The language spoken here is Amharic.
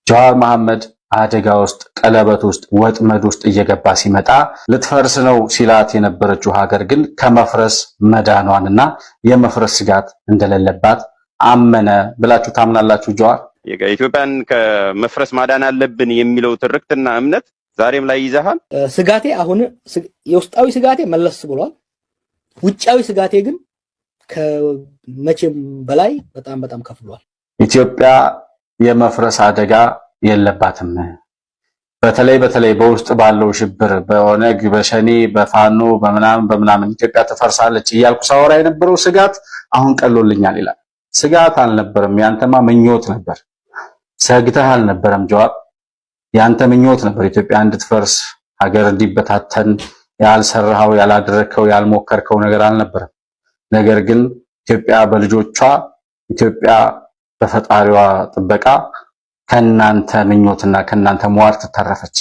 ጀዋር መሐመድ አደጋ ውስጥ፣ ቀለበት ውስጥ፣ ወጥመድ ውስጥ እየገባ ሲመጣ ልትፈርስ ነው ሲላት የነበረችው ሀገር ግን ከመፍረስ መዳኗንና የመፍረስ ስጋት እንደሌለባት አመነ ብላችሁ ታምናላችሁ? ጀዋር? ኢትዮጵያን ከመፍረስ ማዳን አለብን የሚለው ትርክትና እምነት ዛሬም ላይ ይዘሃል። ስጋቴ አሁን የውስጣዊ ስጋቴ መለስ ብሏል። ውጫዊ ስጋቴ ግን ከመቼም በላይ በጣም በጣም ከፍ ብሏል። ኢትዮጵያ የመፍረስ አደጋ የለባትም። በተለይ በተለይ በውስጥ ባለው ሽብር፣ በኦነግ፣ በሸኔ፣ በፋኖ፣ በምናምን በምናምን ኢትዮጵያ ትፈርሳለች እያልኩ ሳወራ የነበረው ስጋት አሁን ቀሎልኛል ይላል። ስጋት አልነበረም፣ ያንተማ ምኞት ነበር። ሰግተህ አልነበረም ጀዋር፣ ያንተ ምኞት ነበር ኢትዮጵያ እንድትፈርስ፣ ሀገር እንዲበታተን። ያልሰራኸው፣ ያላደረግከው፣ ያልሞከርከው ነገር አልነበረም። ነገር ግን ኢትዮጵያ በልጆቿ፣ ኢትዮጵያ በፈጣሪዋ ጥበቃ ከናንተ ምኞትና ከናንተ ሟርት ተረፈች።